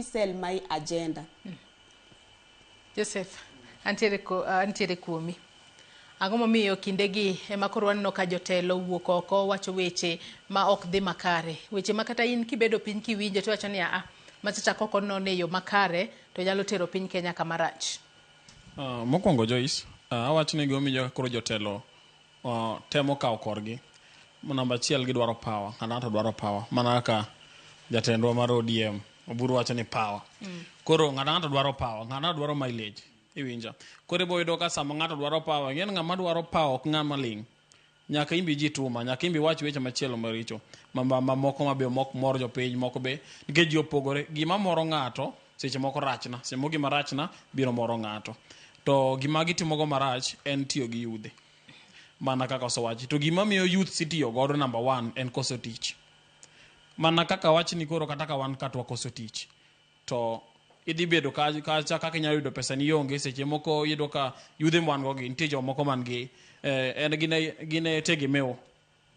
Sell my agenda. Joseph, antiere, ko, antiere kuomi. Ang'o momiyo kindegi ema koro waneno ka jotelo wuok oko wacho weche ma ok dhi makare? Weche ma kata in kibedo piny kiwinjo to iwacho ni aa, machacha kok onon e yo makare to nyalo tero piny Kenya kama rach. Mokwongo Joyce, awacho ni gimomiyo koro jotelo temo kawo korgi. Namba achiel gidwaro power, ng'ato ng'ato dwaro power. Mana kaka jatendwa mar ODM, Oburu wacho ni power. Koro ng'ato ng'ato dwaro power, ng'ato ng'ato dwaro mileage. Iwinjo? Koro ibo yudo ka sama ng'ato dwaro power, ing'e ni ng'ama dwaro power ok ng'ama ling'. Nyaka imbi ji tuma, nyaka imbi wach weche machielo maricho. Mamoko ma be mok mor jopiny, moko be nikech ji opogore. Gima moro ng'ato seche moko rachna, seche moko gima rachna biro moro ng'ato. To gima gitimogo marach en tiyo gi yudhe. Mana kaka osewachi. To gima miyo youths itiyo godo number one en koso tich. Mana kaka wachni koro kata ka wan ka to wakoso tich. To idhi bedo kacha kaka inyalo yudo pesa ni onge seche moko iyudo ka yudhe mwan go gi nitie jomoko man gi en gine tegemeo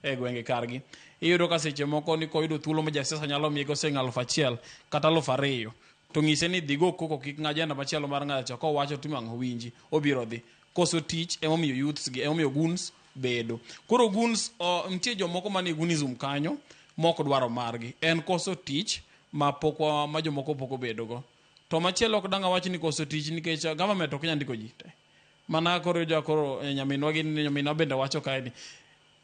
e gwenge kargi. Iyudo ka seche moko ni koyudo thuolo ma jasiasa nyalo miye go siling 1000 kata 2000 to ng'ise ni dhi go koko kik ng'ajenda machielo mar ng'acha cha kowacho timo ang'o winji obiro dhi. Koso tich emomiyo youths gi emomiyo goons bedo. Koro goons nitie jomoko manie goonism kanyo mok dwaro margi. En koso tich ma pok ma jomoko pok obedo go. To machielo ok dang' awach ni koso tich nikech government ok nyal ndiko ji te. Mana koro ja koro nyaminwa gi nyaminwa bende wacho kae ni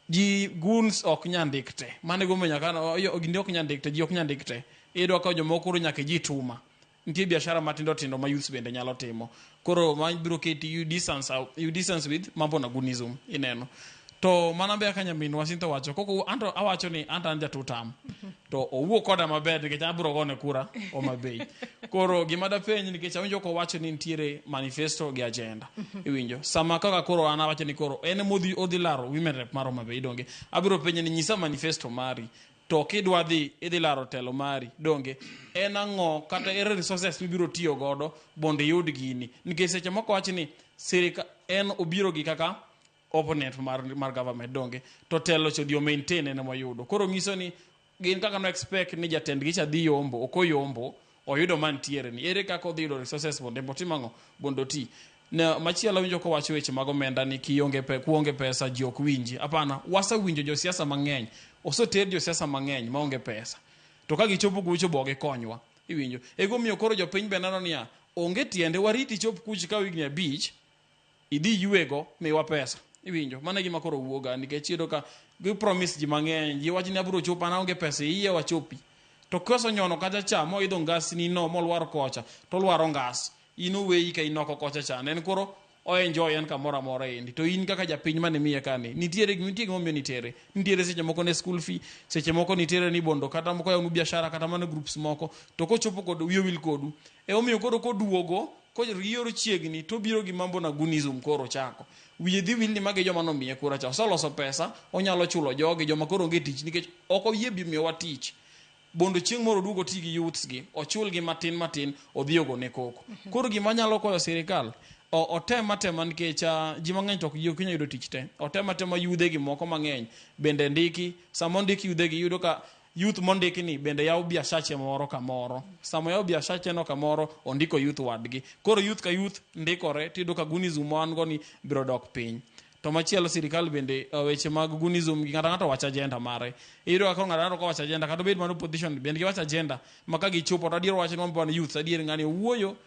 ji goons ok nyal ndik te. Mano e gimomiyo nyaka gini ok nyal ndik te, ji ok nyal ndik te. Iyudo ka jomoko koro nyaka ji tuma. Nitie biashara matindo tindo ma youths bende nyalo timo. Koro ma biro keti you distance with mambo na goonism ineno. To mana be kaka nyaminwa Cynthia wacho, koko anto awacho ni anto an ja two term. To owuo koda maber nikech abiro gone kura Homa Bay. Koro gima dapenj nikech awinjo kowacho ni nitiere manifesto gi agenda. Iwinjo? Sama kaka koro an awacho ni koro en emodhi odhi laro women rep mar Homa Bay donge. Abiro penje ni nyisa manifesto mari. To kidwa dhi idhi laro telo mari donge. En ang'o kata ere resources mibiro tiyo godo mondo iyud gini. Nikech seche moko wach ni sirika en obiro gi kaka opponent mar government donge. To telo cha odhi o maintain en emoyudo. Koro nyiso ni gin kaka no expect ni jatendgi cha dhi yombo, ok oyombo, oyudo mantiere ni. Ere kaka odhi yudo resources mondo otim ang'o? Mondo oti. Na machielo awinjo kowacho weche mag omenda ni kionge pe, kuonge pesa ji ok winji. Hapana, wasewinjo josiasa mang'eny. Oseter josiasa mang'eny maonge pesa. To ka gichopo kucho bo gikonywa. Iwinjo? Ego miyo koro jopiny be neno niya, onge tiende wariti chop kucho ka higni 5 idhi ywego miwa pesa. Iwinjo? Mano e gima koro wuoga nikech iyudo ka gi promise ji mang'eny, ji wacho ni abiro chopo an aonge pesa iye wachopi. To kosonyono kacha cha moidho ngasni no molwar kocha to olwaro ngas. In oweyi ka in oko kocha cha en koro o enjoy en kamoro amora endi. To in kaka japiny mane miye kani, nitiere nitie gimomiyo nitere. Nitiere seche moko ne school fee, seche moko nitiere ni bondo kata moko yawnu biashara kata mana groups moko. To kochopo kod wiye owil kodu. Emomiyo koro koduogo, korioro chiegni to obiro gi mambo na goonism koro chako. Wiye dhi wil ni magi joma nomiye kura cha. Oseloso pesa, onyalo chulo jogi joma koro onge tich nikech ok oyie bi miyowa tich. Bondo chieng' moro oduog oti gi youths gi, ochulgi matin matin, odhi ogone koko. Koro gima anyalo kwayo sirikal, otem atema nikech ji mang'eny to ok nyal yudo tich te. Otem atema yudhe gi moko mang'eny bende ndiki. Sama ondik yudhe gi iyudo ka youth mondiki ni bende yawo biashache moro kamoro. Sama oyawo biashache no kamoro, ondiko youth wadgi. Koro youth ka youth ndikore tiyudo ka goonism ma wan go ni biro dok piny. To machielo sirikal bende weche mag goonism gi ng'ato ng'ato wacho agenda mare. Iyudo ka koro ng'ato ng'ato kowacho agenda kata obed mana opposition bende giwacho agenda ma ka gichopo to adier wacho ni wan youths adier ng'ani owuoyo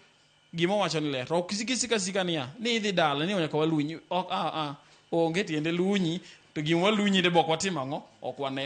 gima owacho ni ler. To ok sika sika niya ni idhi dala ni nyaka walunyi. Ok a a onge tiende lunyi to gima walunyi de bok watimo ang'o ok waneno.